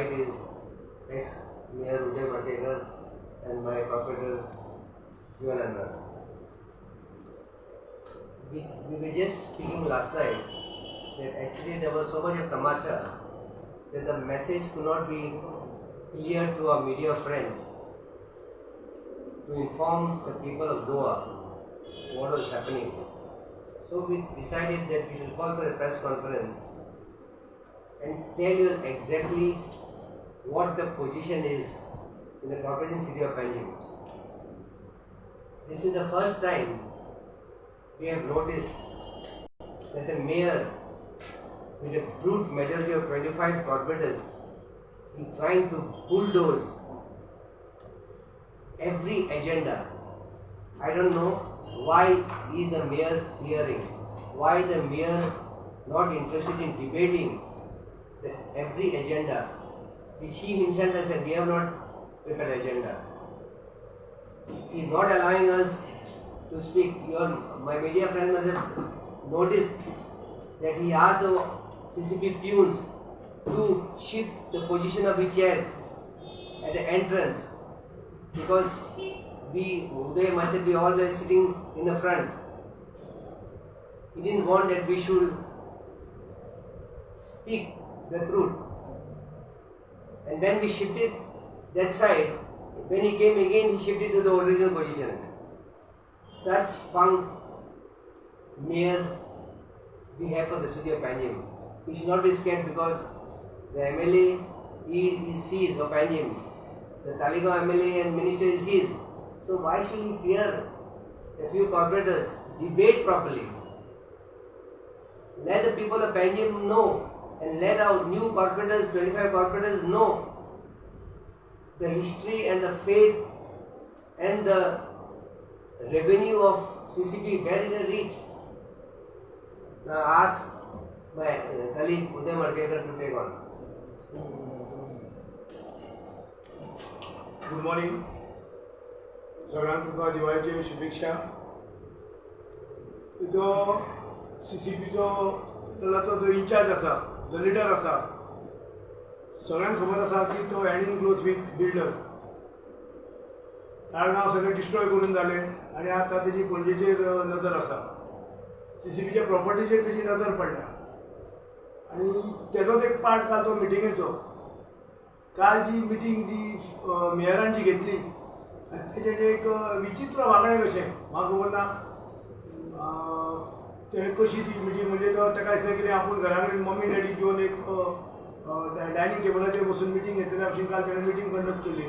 right is ex-Mayor Uday Madkaikar and my corporator Jivan Anwar. We were just speaking last night that actually there was so much of tamasha that the message could not be clear to our media friends to inform the people of Goa what was happening. So we decided that we should call for a press conference and tell you exactly what the position is in the corporation city of Panjim. This is the first time we have noticed that the mayor, with a brute majority of 25 corporators, is trying to bulldoze every agenda. I don't know why is the mayor fearing, why the mayor not interested in debating the every agenda, which he himself has said we have not prepared agenda. He is not allowing us to speak. My media friend must have noticed that he asked the CCP peons to shift the position of his chairs at the entrance because we, Uday, myself, we all were sitting in the front. He didn't want that we should speak the truth. And when we shifted that side, when he came again, he shifted to the original position. Such funk mayor we have for the city of Panjim. We should not be scared because the MLA is his of Panjim. The Taleigao MLA and minister is his. So why should he fear a few corporators? Debate properly. Let the people of Panjim know and let our new corporators, 25 corporators, know the history and the fate and the revenue of CCP, where it has reached. Now ask my colleague Uday Madkaikar to take on. Good morning. सगळ्यांक तुमकां दिवाळीच्यो शुभेच्छा. जो CCPचो जो in-charge आसा, जो leader आसा, सगळ्यांक खबर आसा की तो hand in close with builder. Taleigao सगळें डिस्ट्रॉय करून जालें आनी आतां तेजी पणजेचेर नदर आसा, CCPच्या प्रॉपर्टीचेर तेजी नदर पडल्या आनी तेजोच एक पार्ट काल तो मिटिंगेचो. काल जी मिटींग जी मेयरान जी घेतली आनी तेजें जें एक विचित्र वागणें कशें म्हाका खबर ना तेणें कशी ती मिटींग, म्हणजे तो ताका दिसलें कितें आपूण घरा कडेन मम्मी डॅडी घेवन एक डायनींग टेबलाचेर बसून मिटींग घेतलेल्या भशेन काल तेणें मिटींग कंडक्ट केली.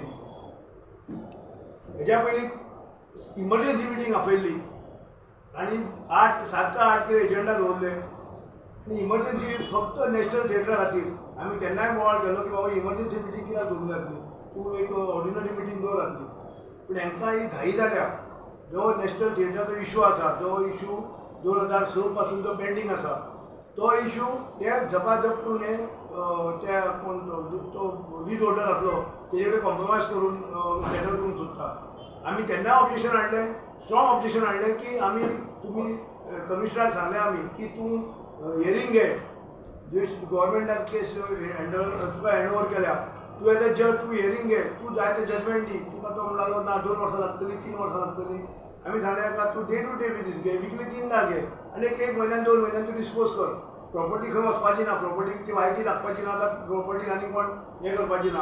हेज्या पयलीं इमर्जन्सी मिटींग आपयल्ली आनी 8, 7 का 8 कितें एजंडा दवरले आनी इमर्जन्सी फक्त नॅशनल थिएटरा खातीर. आमी तेन्नाय बोवाळ केलो की बाबा इमर्जन्सी मिटींग कित्याक दवरूंक जातली, तूं एक ऑर्डिनरी मिटींग दवर आसली. पूण हांकां ही घाई जाल्या. जो नॅशनल थिएटराचो इशू आसा, जो इशू 2006 पासून जो पेंडींग आसा, तो इशू हे झपाझप करून हे त्या कोण तो वीज ऑर्डर आसलो तेजे कडेन कॉम्प्रोमायज करून सेटल करूंक सोदता. आमी तेन्नाय ऑब्जेक्शन हाडलें, स्ट्रॉंग ऑब्जेक्शन हाडलें की आमी तुमी कमिशनराक सांगलें आमी की तूं हियरींग घे, जे गव्हर्मेंटान केस हँडल तुका हँड ओवर केल्या, तूं एज अ जज तूं हियरींग घे, तूं जाय तें जजमेंट दी. तुका तो म्हणलो ना 2 वर्सां लागतलीं, 3 वर्सां लागतलीं. आमी सांगलें ताका तूं डे टू डे बेजीस घे, विकली 3दा घे आनी एक म्हयन्यान 2 म्हयन्यान तूं डिस्पोज कर. प्रॉपर्टी खंय वचपाची ना, प्रॉपर्टीची वायटी लागपाची ना, आतां प्रॉपर्टी आनी कोण हें करपाची ना.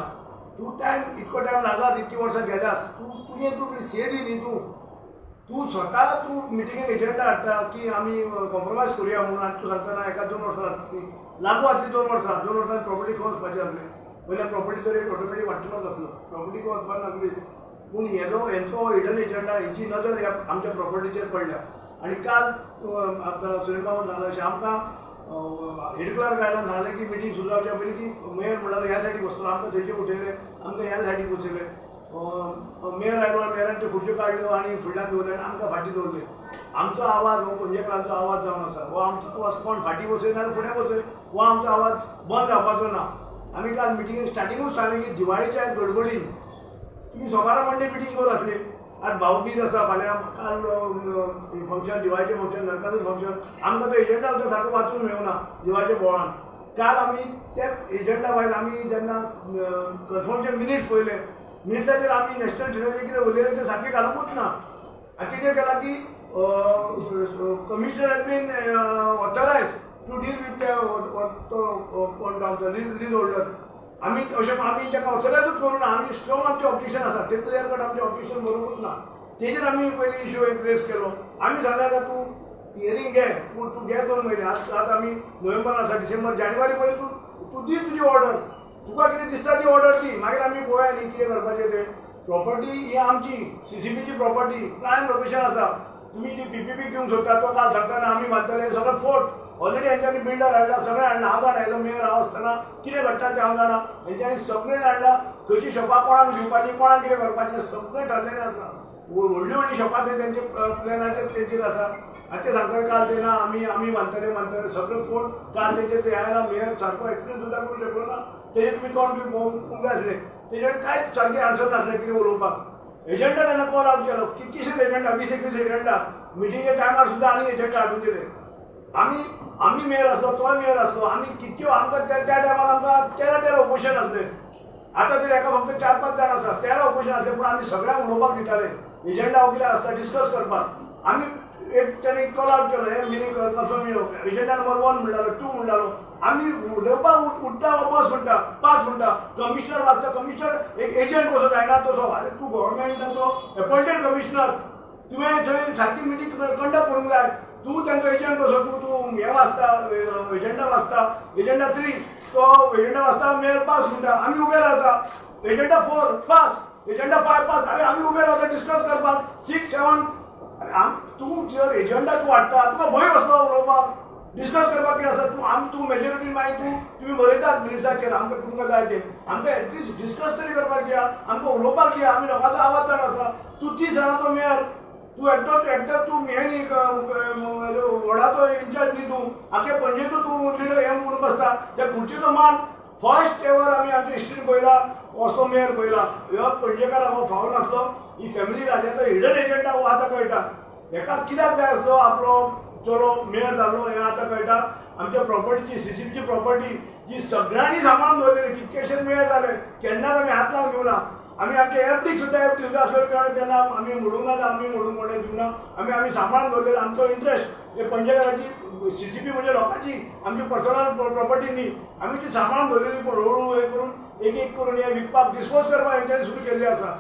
तूं टायम इतको टायम लागला, इतकी वर्सां गेल्यास तूं तुजें तूं से दी न्ही, तूं तूं स्वता तूं मिटिंगेक एजंडा हाडटा की आमी कॉम्प्रोमायज करुया म्हणून आनी तूं सांगता ना एका 2 वर्सां लागतलीं. लागू आसली 2 वर्सां, 2 वर्सां प्रॉपर्टी खंय वचपाची आसली? पयल्या प्रॉपर्टीचो रेट ऑटोमॅटीक वाडटलोच आसलो, प्रॉपर्टी खंय वचपाक नासली. पूण हेजो हेंचो हिडन एजंडा, हेंची नदर ह्या आमच्या प्रॉपर्टीचेर पडल्या. आनी काल आतां सुनील बाबून सांगलें अशें आमकां हेड क्लर्क आयला सांगलें की मिटींग सुरू जावच्या पयलीं की मेयर म्हणटालो ह्या सायडीक बसतलो, आमकां थंयचे उठयले, आमकां ह्या सायडीक बसयले. मेयर आयलो आनी मेयरान त्यो खुर्च्यो काडल्यो आनी फुडल्यान दवरले आनी आमकां फाटीं दवरले. आमचो आवाज हो पणजेकारांचो आवाज जावन आसा. हो आमचो आवाज कोण फाटीं बसय ना फुडें बसय, हो आमचो आवाज बंद जावपाचो ना. आमी काल मिटिंगेक स्टार्टिंगूच सांगलें की दिवाळीच्या गडबडीन तुमी सोमारा मंडे मिटींग करूं आसली. आज भाऊबीज आसा फाल्यां, काल फंक्शन, दिवाळीचें फंक्शन, नरकासूर फंक्शन, आमकां तो एजंडा सुद्दां सारको वाचूंक मेळना दिवाळीच्या बोवाळान. काल आमी त्याच एजंडा वायज आमी जेन्ना कन्फर्मचे मिनिट्स पळयले, मिनिट्साचेर आमी नॅशनल थिएटराचेर कितें उलयलें तें सारकें घालुंकूच ना. आनी कितें केलां की commissioner has been authorise to deal with तो कोण तो आमचो लीज होल्डर. आमी अशें आमी ताका ऑथरायजूच करूं ना. आमी स्ट्रॉंग आमचें ऑब्जेक्शन आसा, ते क्लियर कट आमचें ऑब्जेक्शन बरोवंकूच ना. तेजेर आमी पयलीं इशू एक रेज केलो. आमी सांगलें का तूं हियरींग घे, पूण तूं घे 2 म्हयने. आज आतां आमी नोव्हेंबर आसा, डिसेंबर, जानेवारी पर्यंत तूं तूं दी तुजी ऑर्डर. तुका कितें दिसता ती ऑर्डर दी, मागीर आमी पळोवया न्ही कितें करपाचें तें. प्रॉपर्टी ही आमची सीसीपीची प्रॉपर्टी, प्रायम लोकेशन आसा. तुमी जी पीपीपी दिवंक सोदता, तो काल सांगता ना आमी बांदतले, सगळें फोर्ट. ऑलरेडी हेंच्यांनी बिल्डर हाडला, सगळें हाडलां. हांव जाणा, एज अ मेयर हांव आसतना कितें घडटा तें हांव जाणा. हेंच्यांनी सगळें हाडलां, खंयची शॉपां कोणाक दिवपाची, कोणाक कितें करपाचें, सगळें ठरलेलें आसा. व्हडलीं व्हडलीं शॉपां ते तेंचे प्लॅनाचेर तेंचेर आसा. आनी ते सांगता काल ते ना आमी आमी बांदतले बांदतले, सगळें फोर्ट. काल तेंचेर ते आयला, मेयर सारको एक्सप्लेन सुद्दां करूंक शकलो ना. तेजेर तुमी तोंड बी पळोवंक जाय आसलें, तेजे कडेन कांयच सारकें आन्सर नासलें कितें उलोवपाक. एजंडा तेन्ना कॉल आवट केलो, कितकेशेच एजंडा, 20-21 एजंडा. मिटिंगेच्या टायमार सुद्दां आनी एजंडा हाडून दिले. आमी आमी मेयर आसलो, तोय मेयर आसलो, आमी कितक्यो आमकां त्या त्या टायमार आमकां 13 13 ऑपोजिशन आसले. आतां तरी एका फक्त चार पांच जाण आसा. 13 ऑपोजिशन आसले, पूण आमी सगळ्यांक उलोवपाक दिताले. एजंडा कितें आसता डिस्कस करपाक. आमी एक ताणें कॉल आवट केलो, हे मिनींग कसो एजंडा नंबर 1 म्हणटालो, 2 म्हणटालो. आमी उलोवपाक उठ्ठा, बस म्हणटा, पास म्हणटा. कमिशनर वाचता, कमिशनर एक एजंट कसो जायना तसो. आरे, तूं गव्हर्मेंटाचो एपॉयंटेड कमिशनर, तुवें थंय सारकी मिटींग कंडक्ट करूंक जाय. तूं तांचो एजंट कसो तूं तूं हें वाचता, एजंडा वाचता. एजंडा 3, तो एजंडा वाचता, मेयर पास म्हणटा, आमी उबे रावता. Agenda 4 pass, agenda 5 pass. अरे, आमी उबे रावता डिस्कस करपाक 6, 7. अरे, आम तूं जर एजंडा तूं हाडटा, तुका भंय कसलो उलोवपाक, डिस्कस करपाक कितें आसा? तूं आम तूं मेजॉरिटी, मागीर तूं तुमी बरयतात मिनिट्साचेर आमकां तुमकां जाय तें. आमकां एटलिस्ट डिस्कस तरी करपाक दिया, आमकां उलोवपाक दिया. आमी लोकांचो आवाज जाण आसा. तूं 30 जाणांचो मेयर, तूं एकटोच एकटोच तूं हें न्ही, वॉर्डाचो इन्चार्ज न्ही. तूं आख्खे पणजेचो तूं लिडर हें म्हणून बसता त्या खुर्चेचो मान. फर्स्ट एवर आमी आमच्या हिस्ट्रीन पळयला, असो मेयर पळयला. ह्यो पणजेकारांक हो फावो नासलो. ही फॅमिली राजाचो हिडन एजंडा हो आतां कळटा. हेका कित्याक जाय आसलो आपलो चलो मेयर जाल्लो, हें आतां कळटा. आमच्या प्रॉपर्टीची, सीसीपीची प्रॉपर्टी जी सगळ्यांनी सांबाळून दवरलेली, कितकेशे मेयर जाले, केन्नाच आमी हात लावन घेवना. आमी आमचे एफडी सुद्दां, एफडी सुद्दां आसले कारण तेन्ना आमी मोडूंक ना, आमी मोडूंक कोणें दिवना. आमी आमी सांबाळून दवरलेले आमचो इंट्रस्ट. हे पणजेकाराची सीसीपी म्हणजे लोकांची, आमची पर्सनल प्रॉपर्टी न्ही. आमी ती सांबाळून दवरलेली, पूण हळूहळू हे करून, एक एक करून हे विकपाक, डिस्पोज करपाक हेंच्यांनी सुरू केल्ली आसा.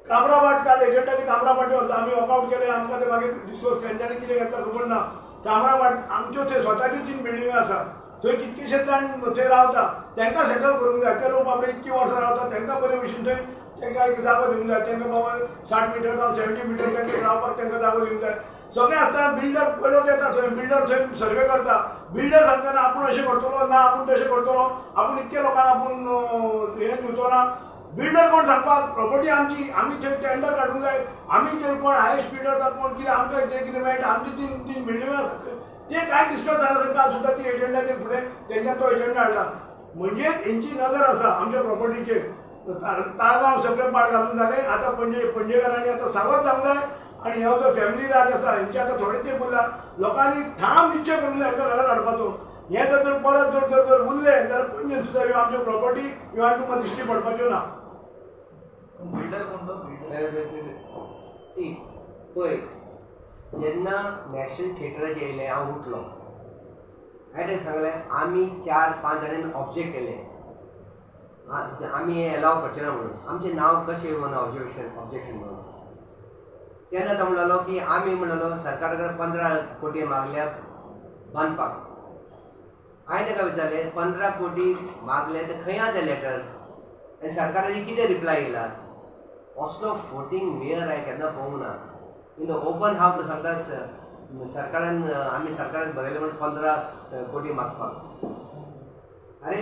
कामराभाट काल एजंटानी कामराभाट वचला, आमी वॉकआउट केले. आमकां ते मागीर डिस्पोज तेंच्यांनी कितें घेतला खबर ना. कामराभाट आमच्यो थंय स्वताच्यो तीन बिल्डिंग्यो आसा. थंय कितकेशे जाण थंय रावता, तांकां सेटल करूंक जाय. ते लोक बाबडे इतकी वर्सां रावता, तांकां बरे भशेन थंय तांकां एक जागो दिवंक जाय. तांकां बाबा 60 मिटर जावं 70 मिटर तांकां रावपाक तांकां जागो दिवंक जाय. सगळें आसतना बिल्डर पयलोच येता थंय. बिल्डर थंय सर्वे करता. बिल्डर सांगतना आपूण अशें करतलो ना, आपूण तशें करतलो, आपूण इतके लोकांक आपूण हें दिवचो ना. बिल्डर कोण सांगपाक? प्रॉपर्टी आमची, आमी थंय टेंडर काडूंक जाय. आमी थंय कोण हायस्ट बिल्डर जावं कोण कितें, आमकां तें कितें मेळटा. आमची तीन तीन बिल्डिंग आसा, ते कांय डिस्कस जालें. काल सुद्दां ती एजंडाचेर फुडें तेंच्या तो एजंडा हाडला. म्हणजे हेंची नजर आसा आमच्या प्रॉपर्टीचेर. ताळगांव सगळें पाड घालून जालें. आतां पणजे पणजेकारांनी आतां सावध जावंक जाय. आनी हो जो फॅमिली राज आसा, हेंचे आतां थोडे तेंप उरला. लोकांनी ठाम निश्चय करूंक जाय हेंकां घरात हाडपाचो. हें जर जर परत जर जर जर उरलें जाल्यार पणजेन सुद्दां ह्यो आमच्यो प्रॉपर्टी ह्यो आनी तुमकां दिश्टी पडपाच्यो ना. बिल्डर कोण तो बिल्डर? सी, पळय, जेन्ना नॅशनल थिएटराचेर येयलें, हांव उठलो. हांवें ताका सांगलें, आमी चार पांच जाणांनी ऑब्जेक्ट केलें, आमी हें एलाव करचे ना म्हणून. आमचें नांव कशें म्हणून ऑब्जर्वेशन ऑब्जेक्शन म्हणून. तेन्ना तो म्हणलो की आमी म्हणलो सरकारा कडेन 15 कोटी मागल्या बांदपाक. हांवें ताका विचारलें, 15 कोटी मागले तर खंय आहा तें लेटर आनी सरकाराची कितें रिप्लाय येयला? असलो फोटींग मेयर हांवें केन्ना पळोवंक ना. इन the open हावस तो सांगता, सरकारान आमी सरकारान बरयलें म्हणून 15 कोटी मागपाक. अरे,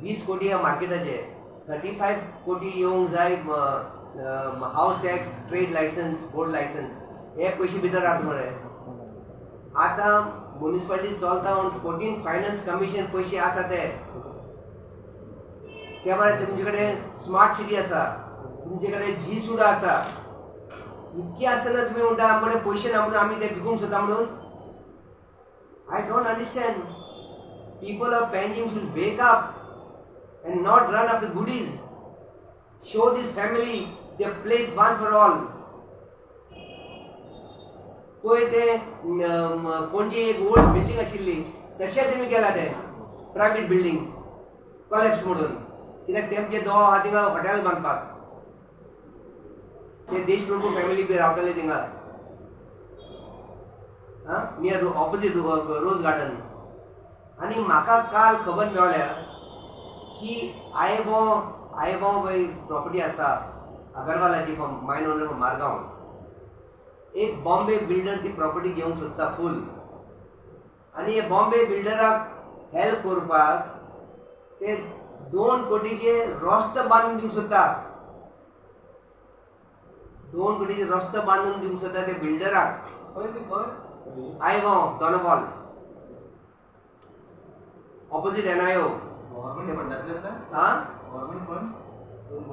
20 कोटी ह्या मार्केटाचे, 35 कोटी येवंक जाय house tax, trade licence, board licence, हे पयशे भितर राहत मरे. आतां मुनिसिपालिटी चलता म्हणून 14 फायनान्स कमिशन पयशे आसा ते. त्या भायर तुमचे कडेन स्मार्ट सिटी आसा, तुमचे कडेन जी सुद्दां आसा. इतकी आसतना तुमी म्हणटा आमचे कडेन पयशे ना म्हणून आमी ते विकूंक सोदता म्हणून. I don't understand. People of Panjim should wake up and not run after goodies. Show this family their place once for all. पळय ते पणजे एक ओल्ड बिल्डींग आशिल्ली, तशें तेमी केलां तें प्रायवेट बिल्डींग कॉलेप्स म्हणून, कित्याक तेमचे दो आहा थिंगा हॉटेल बांदपाक. ते देशप्रभू फॅमिली बी रावताले थिंगा, नियर ऑपोजीट रोज गार्डन. आनी म्हाका काल खबर मेवल्या की आयबो पळय प्रॉपर्टी आसा अगरवालाची, from mine owner from Margao, एक बॉम्बे बिल्डर ती प्रॉपर्टी घेवंक सोदता फूल. आनी हे बॉम्बे बिल्डराक हेल्प करपाक ते 2 कोटीचे रस्तो बांदून दिवंक सोदता. 2 कोटीचे रस्तो बांदून दिवंक सोदता ते बिल्डराक. खंय ती, खंय? आयगांव, दोनापावल, ऑपोजीट एनआयओ. गव्हर्नमेंट फंडांतल्यान काय? हा. Government fund?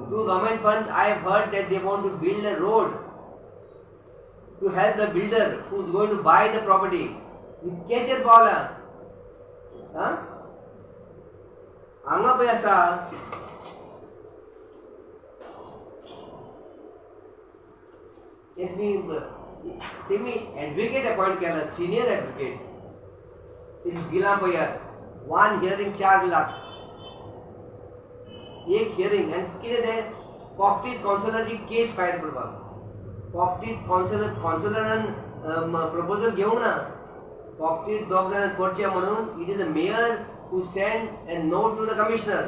Through government funds, I have heard that they want to build a road to help the builder who is going to buy the property. इतक्याचेर पावला. हा, हांगा पळय आसा, तेमी एडवोकेट अपॉयंट केला, senior advocate. तेजी बिलां पळयात. वन हियरींग 4 लाख, एक हियरींग. आनी कितें तें कॉप्टीड कावन्सिलराची केस फायल करपाक. कॉप्टीड कावन्सिलर, कावन्सिलरान प्रपोजल घेवंक ना. कॉप्टीड दोग जाणां करचें म्हणून it is the mayor who send a note to the commissioner.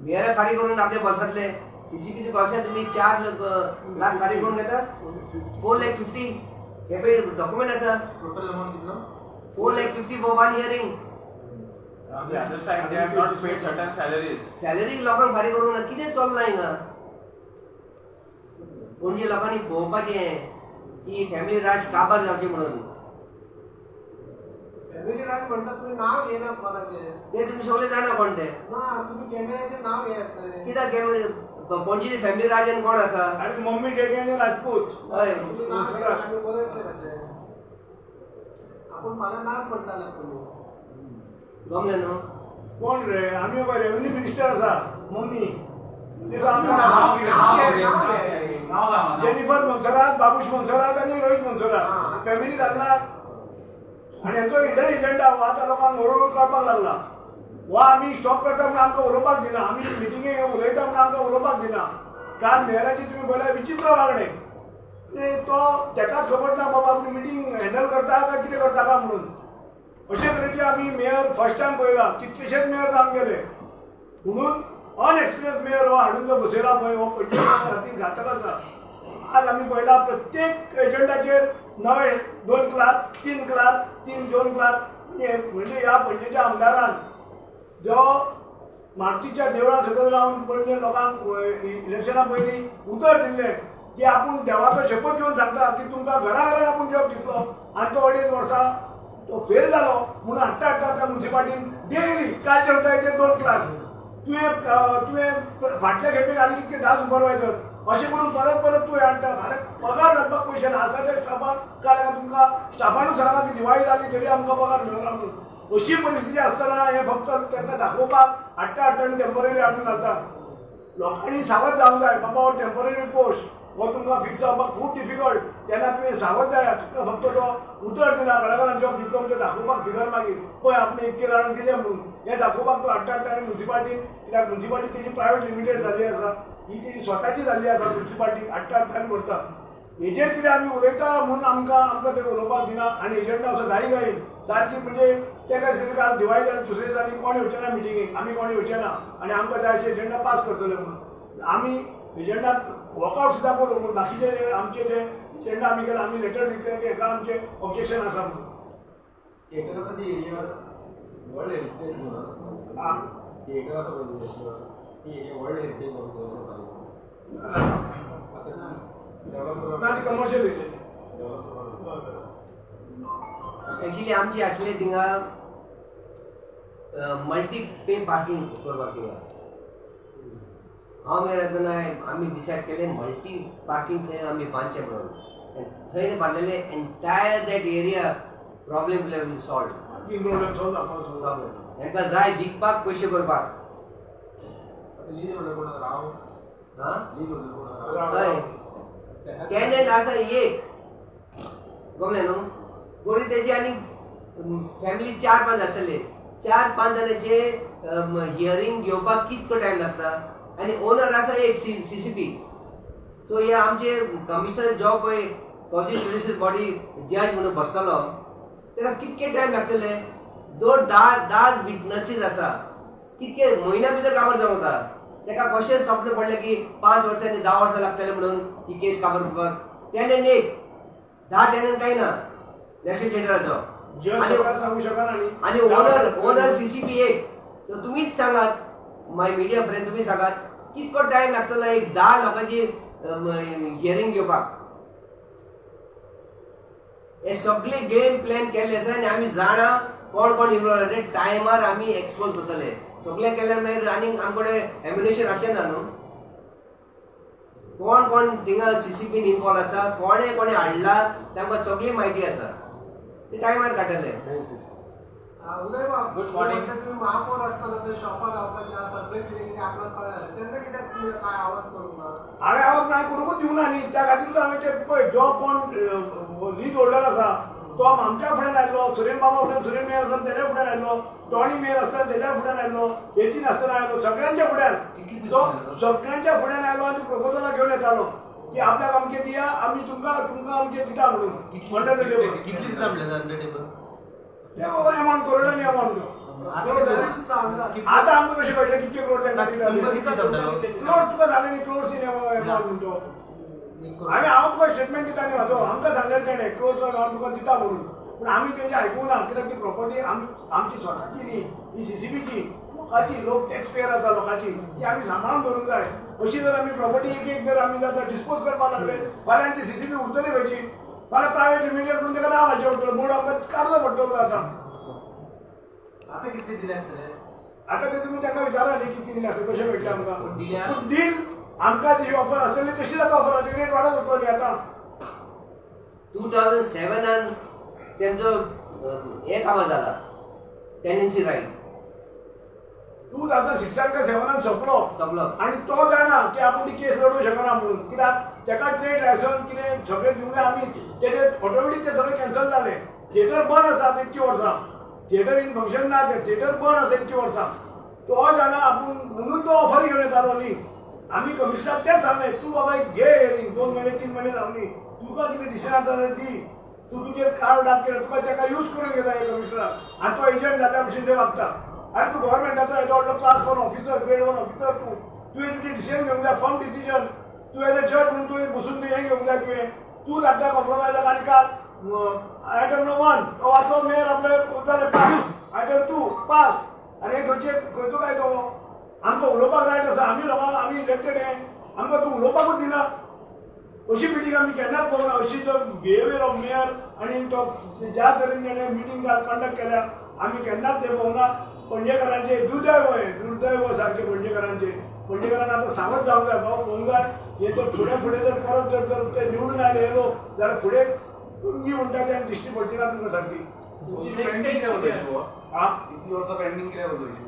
मेयरा फारीक करून आपल्या बोल्सांतले, सीसीपीच्या बोल्सांत तुमी 4 लाख फारीक करून घेतात. 4 लॅक 50, हे पळय डॉक्युमेंट आसा. टोटल अमाऊंट कितलो? 4 lakh 50 for one hearing. On the other side, they have not paid certain salaries. Salary लोकांक फारीक करूंक ना. कितें चल्लां हिंगा? पणजे लोकांनी पळोवपाचें की फॅमिली राज काबार जावचें म्हणून. फॅमिली राज म्हणटात, तुम्ही नाव घेयनात कोणाचें. ते तुमी सगळे जाणा कोण ते. ना, तुम्ही कॅमेऱ्याचें नाव घेयात न्हय. कित्याक पणजे फॅमिली राजान कोण आसा? आणि मम्मी डॅडी आणि राजपूत. हय. तुमी नाव घेयात, आमी बरयतले कशें? आपूण फाल्यां नाच म्हणटाले तुमी. गमलें न्हू? कोण रे? आमी रेव्हेन्यू मिनिस्टर आसा मम्मी. नाव कितें? नाव नाव घे, कितें? नाव घे. नाव सांगा, नाव. जेनिफर मोन्सरात, बाबूश मोन्सरात आणि रोहित मोन्सरात फॅमिली घालना. आणि हेंचो हिडन एजंडा हो आतां लोकांक हळूहळू कळपाक लागला. हो आमी स्टॉप करता म्हणून आमकां उलोवपाक दिना, आमी मिटिंगेक उलयता म्हणून आमकां उलोवपाक दिना. काल मेयराची तुमी पळयल्यार विचित्र वागणें. आनी तो तेकाच खबर ना बाबा आपली मिटींग हँडल करता काय कितें करता काय म्हणून. अशे तरेची आमी मेयर फर्स्ट टायम पळयला. कितलेशेच मेयर जावन गेले. म्हणून अनएक्सपिरियन्स मेयर हो हाडून जो बसयला पळय, हो पणजे खातीर घातक आसा. आज आमी पळयला, प्रत्येक एजंडाचेर नवे दोन क्लार्क, तीन क्लार्क, तीन दोन क्लार्क. म्हणजे ह्या पणजेच्या आमदारान जो मारुतीच्या देवळा सकयल रावन पणजे लोकांक इलेक्शना पयलीं उतर दिल्लें की आपूण देवाचो शपथ घेवन सांगता की तुमकां घरा घरान आपूण जॉब दितलो, आनी तो अडेच वर्सां तो फेल जालो म्हणून हाडटा हाडटा आतां मुन्सिपाल्टीन डेली कालच्या सुद्दां दोन क्लार्क. तुवें फाटल्या खेपेक आनी कितके 10 सुपरवायझर, अशें करून परत परत तूं हाडटा. फाल्यां पगार घालपाक पयशे ना. आसा ते स्टाफाक काल तुमकां स्टाफानूच सांगलां की दिवाळी जाली तरी आमकां पगार मेळना म्हणून. अशी परिस्थिती आसतना हे फक्त तांकां दाखोवपाक हाडटा हाडटा आनी टेंपररी हाडून घालता. लोकांनी सावध जावंक जाय बाबा, हो टेंपररी पोस्ट, हो तुमकां फिक्स जावपाक खूब डिफिकल्ट. तेन्ना तुमी सावध जायात. तुमकां फक्त तो उतर दिला घरा घरान जॉब दितलो म्हणून, दाखोवपाक फिगर मागीर पळय आपणे इतके जाणांक दिले म्हणून, हें दाखोवपाक तो हाडटा हाडटा. आनी मुन्सिपाल्टीन, कित्याक मुन्सिपाल्टी तेजी प्रायवेट लिमिटेड जाल्ली आसा, ही तेजी स्वताची जाल्ली आसा मुन्सिपाल्टी, हाडटा हाडटा आनी व्हरता. हेजेर कितें आमी उलयता म्हणून आमकां ते उलोवपाक दिना. आनी एजंडा असो घाई घाई सारकी, म्हणजे तेका दिसता काल दिवाळी जाली, दुसरे दिसांनी कोण येवचे ना मिटिंगेक, आमी कोण येवचे ना आनी आमकां जाय अशे एजंडा पास करतले म्हणून. आमी एजंडा वॉकआउट सुद्दां करूं, पूण बाकीचे जे आमचे जे एजंडा आमी केला, आमी लेटर दितले की हेका आमचें ऑब्जेक्शन आसा म्हणून. थिएटर आसा ती एरिया वर्ल्ड हेरिटेज म्हणून. आं. थिएटर आसा पळय ती एरिया वर्ल्ड हेरिटेज म्हणून. डेव्हलप. ना, ती commercial area. Develop. Actually आमची आसले थिंगा मल्टी पे पार्किंग करपाक. थिंगा हांव मेरे तेन्ना आमी डिसायड केलें मल्टी पार्किंग थंय आमी बांदचें म्हणून. थंय बांदलेले, entire that area problem will solve. Parking problem solve जावपाचो. तांकां जाय विकपाक, पयशे करपाक. लीज होल्डर कोण राव? हा, लीज होल्डर कोण राव? हय, टेनंट आसा एक, गमलें न्हू. गोरी तेजी आनी फॅमिली 4-5 आसतले. 4-5 जाणांचे हियरींग घेवपाक कितको टायम लागता? आनी ओनर आसा एक सीसीपी. सो हे आमचे कमिशनर जो पळय कॉन्स्टिट्युशन जुडिशियल बॉडी जज म्हणून बसतलो, ताका कितके टायम लागतले? दोन 10 विटनसीस आसा, कितके म्हयन्या भितर काबार जावंक वता. ताका कशें स्वप्न पडलें की 5 वर्सां आनी 10 वर्सां लागतले म्हणून ही केस काबार करपाक? टेनंट एक, 10 टेनंट कांय ना नॅशनल थिएटराचो. सांगू शकना. आनी ओनर सीसीपी एक. सो तुमीच सांगात, माय मिडिया फ्रेंड, तुमी सांगात कितको टायम लागतलो एक 10 लोकांची हियरींग घेवपाक? हे सगळे गेम प्लॅन केल्ले आसा आनी आमी जाणा कोण कोण इनवॉल्व आसा. टायमार आमी एक्सपोज करतले. सगळे केल्यार मागीर आनीक आमचे कडेन एम्युनेशन अशें ना न्हू. कोण कोण थिंगा सीसीपीन इनवॉल्व आसा, कोणे कोणे हाडला, तांकां सगळी म्हायती आसा. ते टायमार काडटले. उदय बाब, Good morning. तुम्ही महापौर असताना ते शॉपार रावपाचे आसा, सगळें कितें कितें आपल्याक कळ्ळें, तेन्ना कित्याक तुवें काय आवाज करूंक ना? हांवें आवाज ना करूंकूच दिवना न्ही. त्या खातीरूच हांवें ते पळय, जो कोण लीज होल्डर आसा तो आमच्या फुड्यान आयलो, सुरेन बाबा फुड्यान, सुरेन मेयर आसतना तेज्या फुड्यान आयलो, टॉनी मेयर आसतना तेज्या फुड्यान आयलो, येतीन आसतना आयलो, सगळ्यांच्या फुड्यान तो सगळ्यांच्या फुड्यान आयलो आनी प्रपोजलां घेवन येतालो की आपल्याक अमकें दिया, आमी तुमकां तुमकां अमकें दिता म्हणून. Under the table. कितली दिता म्हणलें अंडर टेबल? ते अमावंट करोडांनी अमावंट तो. आता आमकां कशें कळटलें कितके क्रोड तांकां दिता? तुमकां कितले दिता म्हणटालो? क्रोड तुका सांगलें न्ही, क्रोड्स इन अमावंट म्हणतो हांवें. हांव तुका स्टेटमेंट दिता न्ही म्हाजो. आमकां सांगलें तेणें क्रोड्स हांव तुका दिता म्हणून, पूण आमी तेंचे आयकूंक ना, कित्याक ती प्रॉपर्टी आमची स्वताची न्ही, ही सीसीपीची, लोकांची, लोक टॅक्स पेयर आसा लोकांची, ती आमी सांबाळून दवरूंक जाय. अशी जर आमी प्रॉपर्टी एक एक जर आमी जाता डिस्पोज करपाक लागले, फाल्यां ती सीसीपी उरतली खंयची? फाल्यां प्रायवेट लिमिटेड म्हणून ताका नांव घालचें पडटलें, बोर्ड आमकां काडचो पडटलो. आतां आतां कितले दिले आसतले? आतां ते तुमी तांकां विचारा न्ही कितली दिले आसतले, कशें मेळटलें आमकां. दिल्या? पूण डील आमकां जी ऑफर आसतली तशीच आतां ऑफर आसा, रेट वाडत वतलो न्ही आतां. 2007 तेंचो हे कामां जाला टेनन्सी रायट. 2006 काय 7 सोंपलो. सोंपलो. आनी तो जाणा की आपूण ती केस लडोवंक शकना म्हणून, कित्याक ताका ट्रेड लायसन्स कितें सगळें दिवंक जाय आमीच, तेजे ऑटोमॅटीक ते सगळें कॅन्सल जालें. थिएटर बंद आसा आतां इतकीं वर्सां, थिएटर इन फंक्शन ना, तें थिएटर बंद आसा इतकीं वर्सां. तो जाणा आपूण, म्हणून तो ऑफर घेवन येतालो न्ही. आमी कमिशनराक तेंच सांगलें, तूं बाबा एक घे हियरींग, 2 म्हयने 3 म्हयने जावनी, तुका कितें डिसिजन आसा जाल्यार दी, तूं तुजेर कार्ड दाख केलें, तुका ताका यूज करून घेता हे कमिशनराक आनी तो एजंट जाल्ल्या भशेन ते वागता. आनी तूं गव्हर्मेंटाचो येदो व्हडलो क्लास 1 ऑफिसर, ग्रेड 1 ऑफिसर, तूं तुवें तुजें डिसिजन घेवंक जाय, फर्म डिसिजन. तूं एज अ जज म्हणून तुवें बसून तुवें हें घेवंक जाय, तुवें तूं धाडटा कॉम्प्रोमायजाक. आनी काल आयटम नो 1 तो वाचलो मेयर आपले जालें पास, आयटम 2 पास. आनी हे खंयचे खंयचो काय तो आमकां उलोवपाक रायट आसा, आमी लोकांक आमी इलेक्टेड हे, आमकां तूं उलोवपाकूच दिना. अशी मिटींग आमी केन्नाच पळोवना. अशी तो बिहेवियर ऑफ मेयर आनी तो ज्या तरेन तेणें मिटींग कंडक्ट केल्या, आमी केन्नाच तें पळोवना. पणजेकारांचे दुर्दैव, हें दुर्दैव सारकें पणजेकारांचे. पणजेकारांक आतां सावध जावंक जाय, बाबा पळोवंक जाय. हे तर फुडें फुडें जर परत जर जर ते निवडून आयले हे लोक जाल्यार फुडें लुंगी म्हणटा ते आनी दिश्टी पडची ना तुमकां सारकी. पेंडींग कित्याक उरलो इशू? हा, इतली वर्सां पेंडींग कित्याक उरलो इशू?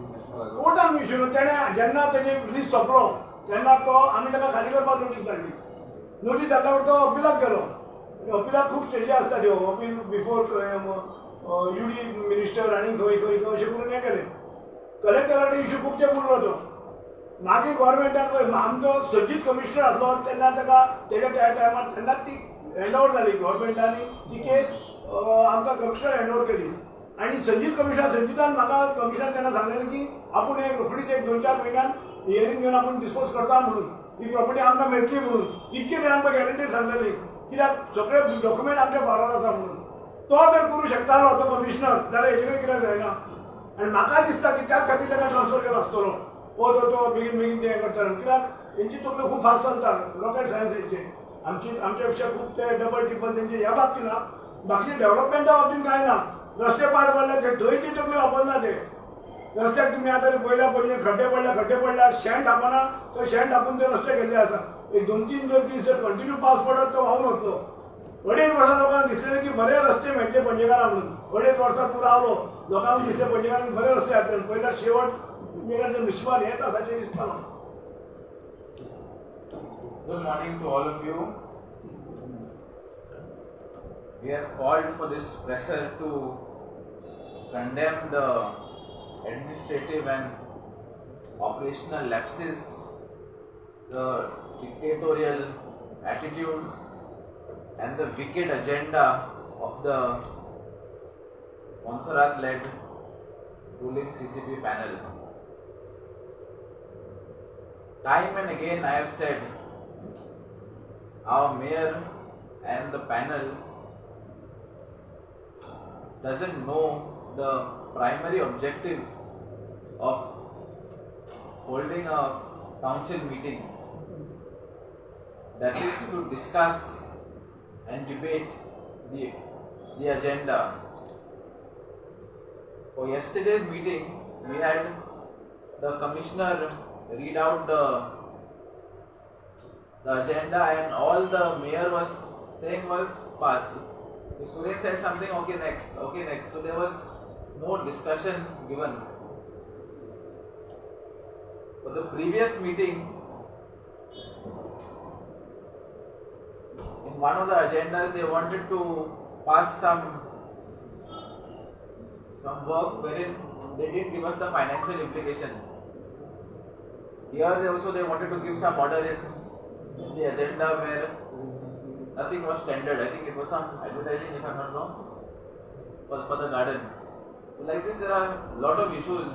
कोर्टान इशू न्हू. तेणें जेन्ना तेजे रिलीज सोंपलो तेन्ना तो आमी ताका खाली करपाक नोटीस धाडली. नोटीस धाडल्या उपरांत तो अपिलाक गेलो. अपिलाक खूब स्टेजी आसता त्यो, अपील बिफोर युडी मिनिस्टर आनी खंय खंय खंय अशें करून हें केलें. कलेक्टरा कडेन इशू खूब तेंप उरलो तो. मागीर गव्हर्मेंटान पळय आमचो संजीत कमिशनर आसलो तेन्ना ताका तेज्या त्या टायमार तेन्नाच ती हँड ओवर जाली गव्हर्मेंटान ती केस आमकां कमिशनर हँड ओवर केली. आनी संजीत कमिशनर, संजीतान म्हाका कमिशनर तेन्ना सांगलेलें की आपूण एक रोखडीच एक 2-4 म्हयन्यान हियरींग घेवन आपूण डिस्पोज करता म्हणून, ही प्रॉपर्टी आमकां मेळटली म्हणून. इतकी तेणें आमकां गॅरंटी सांगलेली, कित्याक सगळे डॉक्युमेंट आमच्या बरोबर आसा म्हणून. तो जर करूं शकतालो तो कमिशनर जाल्यार हेजे कडेन कित्याक जायना? आनी म्हाका दिसता की त्याच खातीर ताका ट्रान्सफर केलो आसतलो. हो तर तो बेगीन बेगीन तें करतालो, कित्याक हेंची तकल्यो खूब फास्ट चलता, रॉकेट सायन्स हेंचे. आमची आमच्या पेक्षा खूब ते डबल टिपल तेंचे ह्या बाबतीन ना, बाकीचे डेव्हलपमेंटा बाबतीन कांय ना. रस्ते पाड पडले ते थंय ती तकली वापरना ते. रस्त्याक तुमी आतां पळयल्या पणजे खड्डे पडल्या, खड्डे पडल्या, शेण धांपना, तो शेण धांपून ते रस्ते केल्ले आसा. एक 2-3 जर दीस जर कंटिन्यू पावस पडत तो व्हांवून वतलो. अडेच वर्सां लोकांक दिसलें की बरे रस्ते मेळटले पणजेकारांक म्हणून. 2.5 वर्सां तूं रावलो, लोकांक दिसले पणजेकारांक बरे रस्ते जातले. पयल्या शेवट पणजेकारांच्या नशिबान हेच आसाचें दिसता म्हाका. Good morning to all of you. We have called for this presser to condemn the administrative and operational lapses, the dictatorial attitude and the wicked agenda of the Montserrat-led ruling CCP panel. Time and again I have said, our mayor and the panel doesn't know the primary objective of holding a council meeting, that is to discuss and debate the agenda. For yesterday's meeting, we had the commissioner read out the agenda, and all the mayor was saying was pass. If Suren said something, okay next, okay next. So there was no discussion given. For the previous meeting, in one of the agendas, they wanted to pass some work wherein they didn't give us the financial implications. Here they also they wanted to give some order in the agenda where nothing was tendered. I think it was some advertising, if I'm not wrong, for the garden. So like this, there are a lot of issues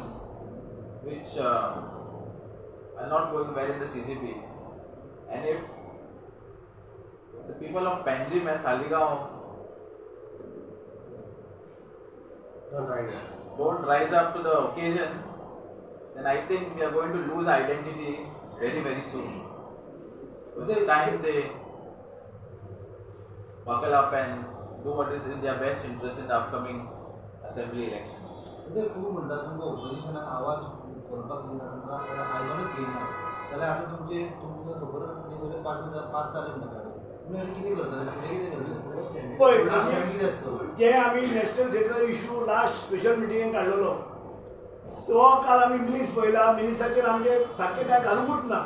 which are not going well in the CCP. And if the people of Panjim and Taleigao don't rise up to the occasion, then I think we are going to lose identity very, very soon. So it's time they buckle up and do what is in their best interest in the upcoming assembly elections. तूं म्हणटा तुमकां ओपोजिशनाक आवाज करपाक दिना, तुमकां आयकूनच घेयना, जाल्यार आतां तुमचे तुमकां खबरच आसा की सगळे पास जाले म्हणटा. तुमी आतां कितें करतले, फुडें कितें करतले? पळय, कितें आसतलो जे आमी national theatre issue last special मिटिंगेन काडलेलो तो काल आमी मिनिट्स पळयला. मिनिट्साचेर आमचे सारकें कांय घालुंकूच ना,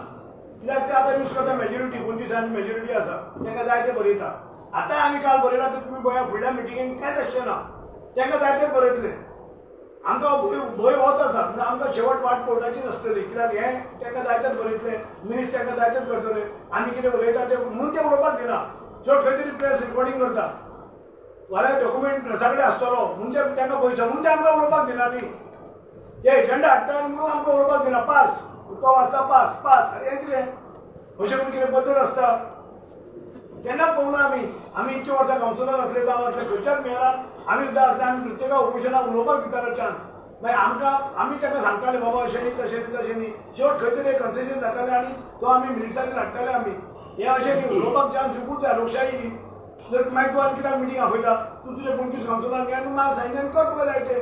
कित्याक ते आतां यूज करता मेजॉरिटी, 25 मेजॉरिटी आसा, तांकां जाय तें बरयता. आतां आमी काल बरयला तर तुमी पळया फुडल्या मिटिंगेन कांयच आसचें ना, तांकां जाय तें बरयतले. आमकां भंय होच आसा, म्हणजे आमकां शेवट वाट पळोवपाची नासतली, कित्याक हें तांकां जाय तेंच बरयतले, मिनिट्स तांकां जाय तेंच करतले, आमी कितें उलयता तें म्हणून ते उलोवपाक दिना. शेवट खंय तरी प्रेस रिकॉर्डिंग करता, फाल्यां डॉक्युमेंट प्रेसा कडेन आसतलो म्हणून ते तांकां पयशे, म्हणून ते आमकां उलोवपाक दिना न्ही. ते एजंडा हाडटा म्हणून आमकां उलोवपाक दिना. पास तो वाचता, पास पास, आरे हें कितें अशें म्हणून कितें बदल आसता केन्नाच पळोवना आमी. आमी इतलीं वर्सां कावन्सिलर आसले जावं आसले खंयच्याच मेयरान आमी सुद्दां आसले, आमी प्रत्येका ओपोजिशनाक उलोवपाक दिताले चान्स. मागीर आमकां आमी तांकां सांगताले बाबा अशें न्ही तशें न्ही तशें न्ही, शेवट खंय तरी कन्सेशन जातालें आनी तो आमी मिनिट्साचेर हाडटाले. आमी हें अशें न्ही, उलोवपाक चान्स दिवकूच जाय. लोकशाही जर मागीर तूं आनी कित्याक मिटींग आपयता, तूं तुजे 25 कावन्सिलरांक घे आनी मागीर सायन कर तुका जाय तें.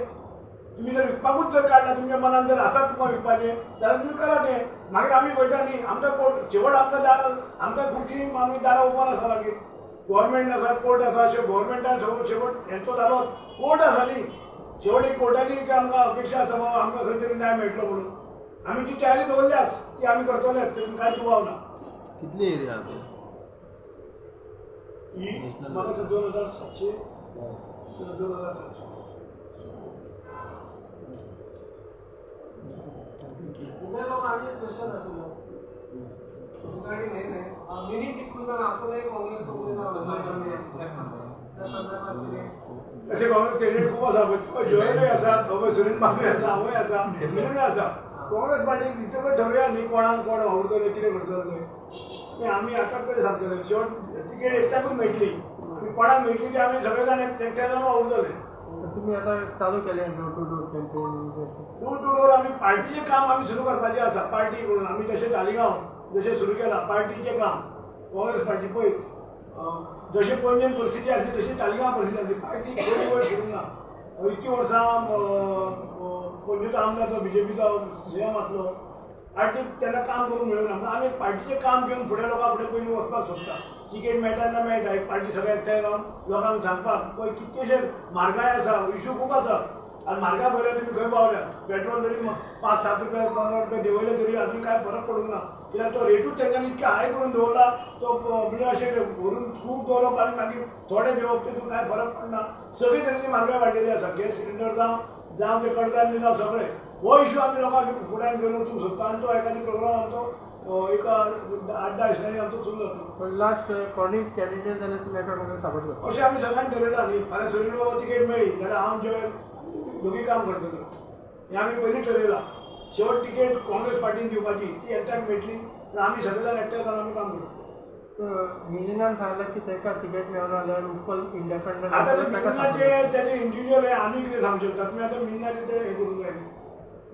तुमी जर विकपाकूच जर काडला, तुमच्या मनान जर आसा तुमकां विकपाचें जाल्यार तुमी करा तें. मागीर आमी पळयता न्ही, आमकां कोर्ट शेवट आमकां दारां, आमकां खुबशीं आमी दारां ओपन आसा. मागीर गोवोरमेंट आसा, कोर्ट आसा, अशें गोवोरमेंटान शेवट हेंचो जालो, कोर्ट आसा न्ही. शेवट एक कोर्टाची एक आमकां अपेक्षा आसा बाबा आमकां खंय तरी न्याय मेळटलो म्हणून आमी ती तयारी दवरल्याच, ती आमी करतलेच, तितून कांय दुबाव ना. कितली एरिया आहा ही म्हाका 2700 2700. आनी एक क्वेश्चन आशिल्लो रिगार्डिंग हें न्ही, मिनी टिपूजान आपुणूय काँग्रेस त्या संदर्भात कितें? तशें काँग्रेस कॅन्डिडेट खूब आसा, जोयलूय आसा, सुनील बाबूय आसा, हांवूय आसा, मिनूय आसा. काँग्रेस पार्टीक तितून ठरोवया न्ही कोणाक कोण वावुरतले, कितें करतले तें आमी आतांच कडेन सांगतले. शेवट तिकेट एकट्याकूच मेळटली, कोणाक मेळटली ती आमी सगळे जाण एकट्या जावन वावुरतले. तुम्ही आता चालू केले door to door campaign? Door to door आमी पार्टीचें काम आमी सुरू करपाचें आसा. पार्टी म्हणून आमी जशें तालिगांव जशें सुरू केलां पार्टीचें काम, काँग्रेस पार्टी पळय जशें पणजेन परिस्थिती आसली तशी तालिगांव परिस्थिती आसली. पार्टी बरी वयर सरूंक ना. इतलीं वर्सां पणजेचो आमदार तो बीजेपीचो सीएम आसलो, पार्टीक तेन्ना काम करूंक मेळूंक ना. म्हणून आमी पार्टीचें काम घेवन फुडें लोकां फुडें पयलीं वचपाक सोदता. तिकेट मेळटा ना मेळटा, एक पार्टी सगळे एकठांय जावन लोकांक सांगपाक पळय कितकेशे म्हारगाय आसा, इशू खूब आसा. आनी म्हारगाय पळयल्यार तुमी खंय पावल्या. पेट्रोल तरी 5-7 रुपया 15 रुपया देंवयले तरी अजून कांय फरक पडूंक ना, कित्याक तो रेटूच तेंच्यांनी इतके हाय करून दवरला. तो म्हणजे अशें व्हरून खूब दवरप आनी मागीर थोडे देंवप, तितून कांय फरक पडना. सगळे तरेची म्हारगाय वाडलेली आसा, गॅस सिलिंडर जावं जावं ते कडधान्य जावं सगळे. हो इशू आमी लोकांक फुड्यान घेवन वचूंक सोदता आनी तो एखादी प्रोग्राम आमचो एक 8-10 दिसांनी आमचो सुरू जातलो. पण लास्ट कोणी कॅन्डिडेट जाल्यार तुमी एकामेकांक सपोर्ट करता अशें आमी सगळ्यांनी ठरयलां न्ही. फाल्यां सुनील बाबा तिकेट मेळ्ळी जाल्यार हांव जे दोगी काम करतलो हें आमी पयलीं ठरयलां. शेवट तिकेट काँग्रेस पार्टीन दिवपाची ती एकट्याक मेळटली पण आमी सगळे जाण एकठांय जावन आमी काम करतले. मिलिंदान सांगलें की ताका तिकेट मेळना जाल्यार उपल इंडिपेंडंट आतां ते ताका मिलिंदाचे त्याचे इंडिव्हिज्युअल हे आमी कितें सांगू शकता. तुमी आतां मिलिंदाचे ते हें करूंक जाय न्ही.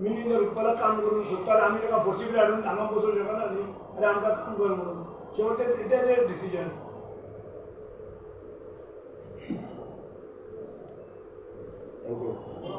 मिलिंद जर उत्पलाक काम करूंक सोदता जाल्यार आमी ताका फोर्सिबली हाडून हांगा बसोवंक शकना न्ही, आनी आमकां काम कर म्हणून. शेवट ते तेजें डिसिजन. Thank you.